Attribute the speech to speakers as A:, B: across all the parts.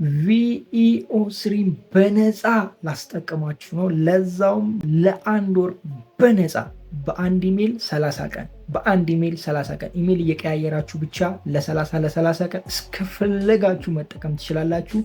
A: Veo 3 ን በነፃ ላስጠቀማችሁ ነው። ለዛውም ለአንድ ወር በነፃ፣ በአንድ ኢሜል 30 ቀን፣ በአንድ ኢሜል 30 ቀን፣ ኢሜል እየቀያየራችሁ ብቻ ለ30 ቀን እስከፈለጋችሁ መጠቀም ትችላላችሁ።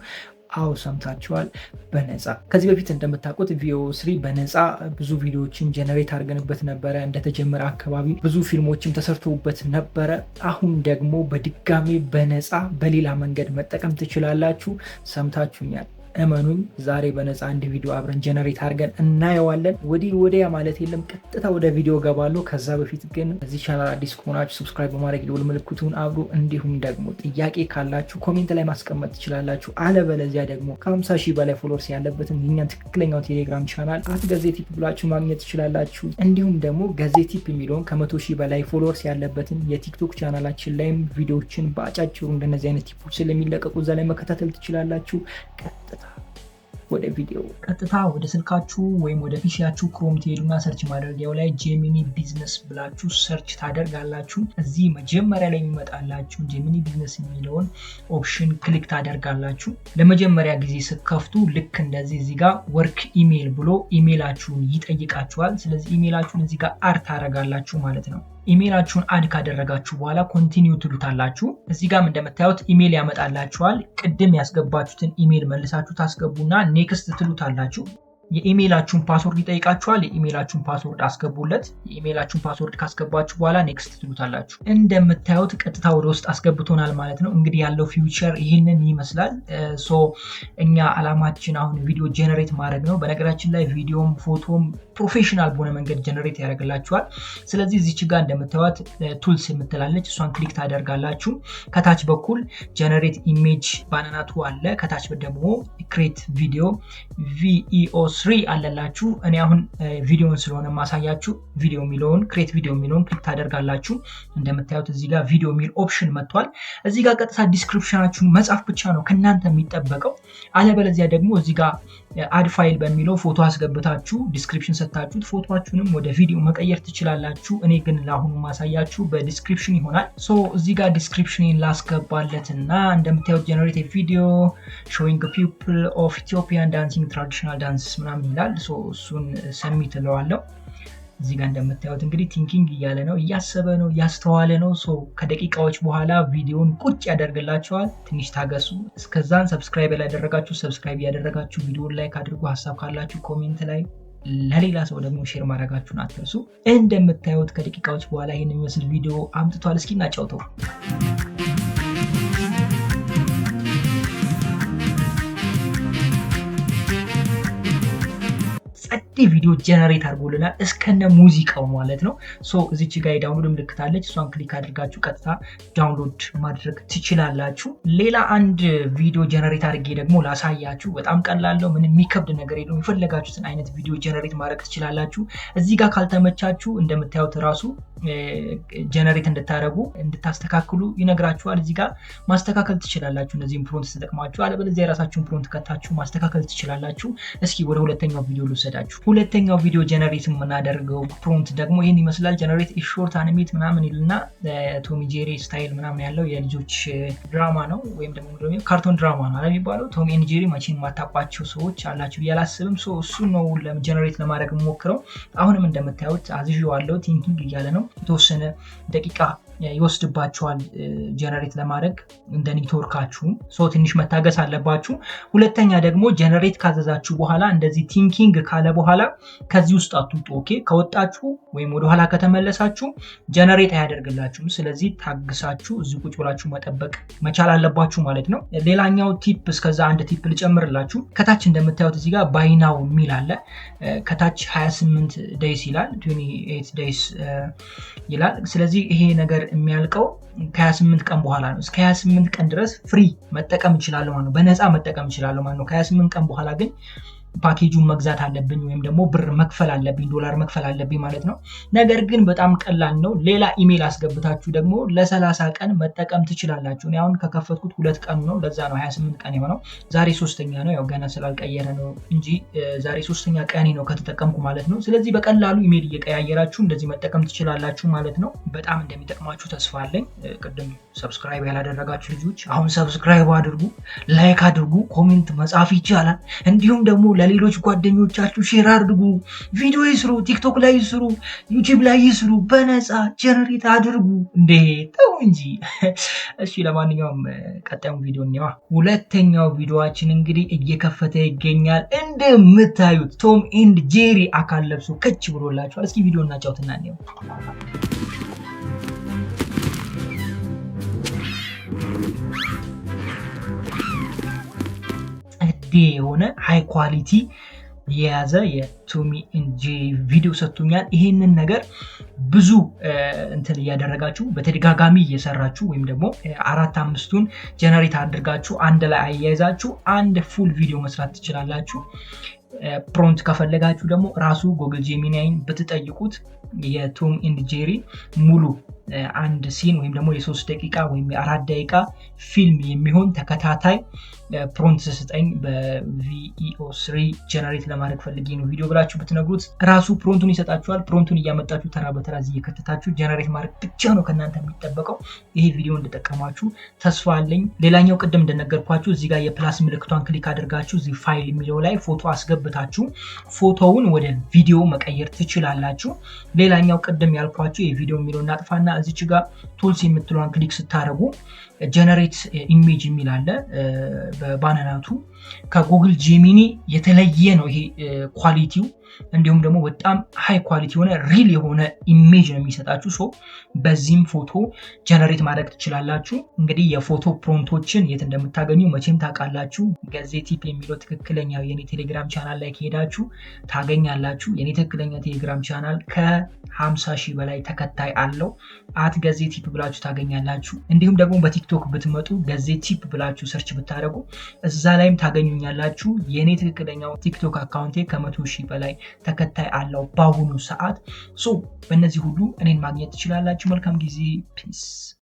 A: አዎ፣ ሰምታችኋል፣ በነፃ። ከዚህ በፊት እንደምታውቁት Veo 3 በነፃ ብዙ ቪዲዮዎችን generate አድርገንበት ነበረ። እንደተጀመረ አካባቢ ብዙ ፊልሞችም ተሰርተውበት ነበረ። አሁን ደግሞ በድጋሚ በነፃ በሌላ መንገድ መጠቀም ትችላላችሁ። ሰምታችሁኛል። እመኑኝ፣ ዛሬ በነፃ አንድ ቪዲዮ አብረን generate አድርገን እናየዋለን። ወዲህ ወዲያ ማለት የለም፣ ቀጥታ ወደ ቪዲዮ ገባለሁ። ከዛ በፊት ግን እዚህ ቻናል አዲስ ከሆናችሁ subscribe በማድረግ የደወል ምልክቱን አብሩ። እንዲሁም ደግሞ ጥያቄ ካላችሁ comment ላይ ማስቀመጥ ትችላላችሁ። አለበለዚያ ደግሞ ከ50 ሺህ በላይ followers ያለበትን የኛን ትክክለኛው ቴሌግራም ቻናል @ገዜቲፕ ብላችሁ ማግኘት ትችላላችሁ። እንዲሁም ደግሞ ገዜቲፕ የሚለውን ከ100 ሺህ በላይ followers ያለበትን የቲክቶክ ቻናላችን ላይም ቪዲዮዎችን በአጫጭሩ እንደነዚህ አይነት tip ኦች ስለሚለቀቁ እዛ ላይ መከታተል ትችላላችሁ። ቀጥታ ወደ ቪዲዮ። ቀጥታ ወደ ስልካችሁ ወይም ወደ PC ያችሁ Chrome ትሄዱና search ማድረጊያው ላይ Gemini Business ብላችሁ search ታደርጋላችሁ። እዚህ መጀመሪያ ላይ የሚመጣላችሁ Gemini Business የሚለውን option click ታደርጋላችሁ። ለመጀመሪያ ጊዜ ስትከፍቱ ልክ እንደዚህ እዚህ ጋር work email ብሎ ኢሜይላችሁን ይጠይቃችኋል። ስለዚህ ኢሜይላችሁን እዚህ ጋር add ታደርጋላችሁ ማለት ነው። ኢሜይላችሁን add ካደረጋችሁ በኋላ continue ትሉታላችሁ። እዚህ ጋም እንደምታዩት ኢሜይል ያመጣላችኋል። ቅድም ያስገባችሁትን ኢሜይል መልሳችሁ ታስገቡና next ትሉታላችሁ። የኢሜይላችሁን password ይጠይቃችኋል። የኢሜይላችሁን password አስገቡለት። የኢሜይላችሁን password ካስገባችሁ በኋላ next ትሉታላችሁ። እንደምታዩት ቀጥታ ወደ ውስጥ አስገብቶናል ማለት ነው። እንግዲህ ያለው feature ይህንን ይመስላል። So እኛ አላማችን አሁን ቪዲዮ generate ማድረግ ነው። በነገራችን ላይ ቪዲዮም ፎቶም professional በሆነ መንገድ generate ያደርግላችኋል። ስለዚህ እዚች ጋር እንደምታዩት tools የምትላለች፣ እሷን click ታደርጋላችሁ። ከታች በኩል generate image banana 2 አለ። ከታች ደግሞ create video Veo 3 አለላችሁ። እኔ አሁን ቪዲዮን ስለሆነ ማሳያችሁ ቪዲዮ የሚለውን፣ create video የሚለውን click ታደርጋላችሁ። እንደምታዩት እዚህ ጋር ቪዲዮ የሚል option መጥቷል። እዚህ ጋር ቀጥታ description ኣችሁን መጻፍ ብቻ ነው ከእናንተ የሚጠበቀው። አለበለዚያ ደግሞ እዚህ ጋር add file በሚለው ፎቶ አስገብታችሁ description ሰጥታችሁት ፎቶችሁንም ወደ ቪዲዮ መቀየር ትችላላችሁ። እኔ ግን ለአሁኑ ማሳያችሁ በ description ይሆናል። So እዚህ ጋር description ላስገባለት እና እንደምታዩት "generate video showing people of Ethiopian dancing traditional dance" ምናምን ይላል። እሱን submit እለዋለሁ። እዚህ ጋር እንደምታዩት እንግዲህ thinking እያለ ነው፣ እያሰበ ነው፣ እያስተዋለ ነው። So ከደቂቃዎች በኋላ ቪዲዮን ቁጭ ያደርግላችኋል። ትንሽ ታገሱ። እስከዛን subscribe ያላደረጋችሁ subscribe እያደረጋችሁ ቪዲዮን like አድርጉ። ሀሳብ ካላችሁ comment ላይ፣ ለሌላ ሰው ደግሞ share ማድረጋችሁን አትርሱ። እንደምታዩት ከደቂቃዎች በኋላ ይህን የሚመስል ቪዲዮ አምጥቷል። እስኪ እናጫውተው። ጸዴ ቪዲዮ generate አድርጎልናል እስከነ ሙዚቃው ማለት ነው። So እዚች ጋር የ download ምልክት አለች። እሷን click አድርጋችሁ ቀጥታ download ማድረግ ትችላላችሁ። ሌላ አንድ ቪዲዮ generate አድርጌ ደግሞ ላሳያችሁ። በጣም ቀላል ነው። ምንም የሚከብድ ነገር የለውም። የፈለጋችሁትን አይነት ቪዲዮ generate ማድረግ ትችላላችሁ። እዚህ ጋር ካልተመቻችሁ እንደምታዩት ራሱ generate እንድታደርጉ፣ እንድታስተካክሉ ይነግራችኋል። እዚህ ጋር ማስተካከል ትችላላችሁ፣ እነዚህን prompt ተጠቅማችሁ፣ አለበለዚያ የራሳችሁን prompt ከታችሁ ማስተካከል ትችላላችሁ። እስኪ ወደ ሁለተኛው ቪዲዮ ልውሰዳችሁ። ሁለተኛው ቪዲዮ generate የምናደርገው prompt ደግሞ ይህን ይመስላል። "Generate short animate" ምናምን ይልና Tom Jerry style ምናምን ያለው የልጆች ድራማ ነው፣ ወይም ደግሞ cartoon ድራማ ነው የሚባለው። Tom and Jerry መቼም የማታውቋቸው ሰዎች አላችሁ ብዬ አላስብም። እሱ ነው generate ለማድረግ የምሞክረው። አሁንም እንደምታዩት አዝዤዋለሁ። Thinking እያለ ነው። የተወሰነ ደቂቃ ይወስድባችኋል generate ለማድረግ፣ እንደ ኔትወርካችሁ፣ so ትንሽ መታገስ አለባችሁ። ሁለተኛ ደግሞ generate ካዘዛችሁ በኋላ እንደዚህ thinking ካለ በኋላ ከዚህ ውስጥ አትውጡ። Okay፣ ከወጣችሁ ወይም ወደኋላ ከተመለሳችሁ generate አያደርግላችሁም። ስለዚህ ታግሳችሁ እዚህ ቁጭ ብላችሁ መጠበቅ መቻል አለባችሁ ማለት ነው። ሌላኛው tip፣ እስከዛ አንድ tip ልጨምርላችሁ። ከታች እንደምታዩት እዚህ ጋር buy now የሚል አለ። ከታች 28 days ይላል፣ 28 days ይላል። ስለዚህ ይሄ ነገር የሚያልቀው ከ28 ቀን በኋላ ነው። እስከ 28 ቀን ድረስ free መጠቀም እችላለሁ ማለት ነው። በነፃ መጠቀም እችላለሁ ማለት ነው። ከ28 ቀን በኋላ ግን ፓኬጁን መግዛት አለብኝ ወይም ደግሞ ብር መክፈል አለብኝ፣ ዶላር መክፈል አለብኝ ማለት ነው። ነገር ግን በጣም ቀላል ነው። ሌላ ኢሜል አስገብታችሁ ደግሞ ለ30 ቀን መጠቀም ትችላላችሁ። እኔ አሁን ከከፈትኩት 2 ቀኑ ነው። ለዛ ነው 28 ቀን የሆነው። ዛሬ ሶስተኛ ነው። ያው ገና ስላልቀየረ ነው እንጂ ዛሬ ሶስተኛ ቀኔ ነው ከተጠቀምኩ ማለት ነው። ስለዚህ በቀላሉ ኢሜል እየቀያየራችሁ እንደዚህ መጠቀም ትችላላችሁ ማለት ነው። በጣም እንደሚጠቅማችሁ ተስፋ አለኝ። ቅድም subscribe ያላደረጋችሁ ልጆች አሁን subscribe አድርጉ፣ like አድርጉ፣ comment መጻፍ ይቻላል። እንዲሁም ደግሞ ለሌሎች ጓደኞቻችሁ share አድርጉ፣ ቪዲዮ ይስሩ፣ ቲክቶክ ላይ ይስሩ፣ ዩቲዩብ ላይ ይስሩ፣ በነፃ generate አድርጉ። እንዴ ተው እንጂ። እሺ ለማንኛውም ቀጣዩን ቪዲዮ እንየዋ። ሁለተኛው ቪዲዮአችን እንግዲህ እየከፈተ ይገኛል። እንደምታዩት Tom and Jerry አካል ለብሶ ከች ብሎላችኋል። እስኪ ቪዲዮ እናጫውትና እንየው። ጸዴ የሆነ high quality የያዘ የ Tom and Jerry ቪዲዮ ሰጥቶኛል። ይሄንን ነገር ብዙ እንትን እያደረጋችሁ በተደጋጋሚ እየሰራችሁ ወይም ደግሞ አራት አምስቱን generate አድርጋችሁ አንድ ላይ አያይዛችሁ አንድ full ቪዲዮ መስራት ትችላላችሁ። Prompt ከፈለጋችሁ ደግሞ ራሱ Google Gemini ን ብትጠይቁት የ Tom and Jerry ሙሉ አንድ scene ወይም ደግሞ የ3 ደቂቃ ወይም የ4 ደቂቃ ፊልም የሚሆን ተከታታይ prompt ስጠኝ፣ በ Veo 3 generate ለማድረግ ፈልጌ ነው ቪዲዮ ብላችሁ ብትነግሩት ራሱ prompt ኡን ይሰጣችኋል። Prompt ኡን እያመጣችሁ ተራ በተራ እዚህ እየከተታችሁ generate ማድረግ ብቻ ነው ከእናንተ የሚጠበቀው። ይሄ ቪዲዮ እንደጠቀማችሁ ተስፋ አለኝ። ሌላኛው ቅድም እንደነገርኳችሁ እዚህ ጋር የ plus ምልክቷን click አድርጋችሁ እዚህ ፋይል የሚለው ላይ ፎቶ አስገብታችሁ ፎቶውን ወደ ቪዲዮ መቀየር ትችላላችሁ። ሌላኛው ቅድም ያልኳችሁ የቪዲዮ የሚለው እናጥፋና እዚች ጋር tools የምትለዋን click ስታደርጉ generate image የሚል አለ። በ Banana 2 ከ Google Gemini የተለየ ነው ይሄ quality ው። እንዲሁም ደግሞ በጣም high quality የሆነ real የሆነ image ነው የሚሰጣችሁ። So በዚህም ፎቶ generate ማድረግ ትችላላችሁ። እንግዲህ የፎቶ prompt ኦችን የት እንደምታገኙ መቼም ታውቃላችሁ። ገዜ ቲፕ የሚለው ትክክለኛው የኔ ቴሌግራም ቻናል ላይ ከሄዳችሁ ታገኛላችሁ። የኔ ትክክለኛ ቴሌግራም ቻናል ከ50 ሺህ በላይ ተከታይ አለው። @ገዜ ቲፕ ብላችሁ ታገኛላችሁ። እንዲሁም ደግሞ በቲክቶክ ብትመጡ ገዜ ቲፕ ብላችሁ search ብታደርጉ እዛ ላይም ታገኙኛላችሁ። የኔ ትክክለኛው ቲክቶክ account ኤ ከ100,000 በላይ ተከታይ አለው በአሁኑ ሰዓት። So በእነዚህ ሁሉ እኔን ማግኘት ትችላላችሁ። መልካም ጊዜ። Peace.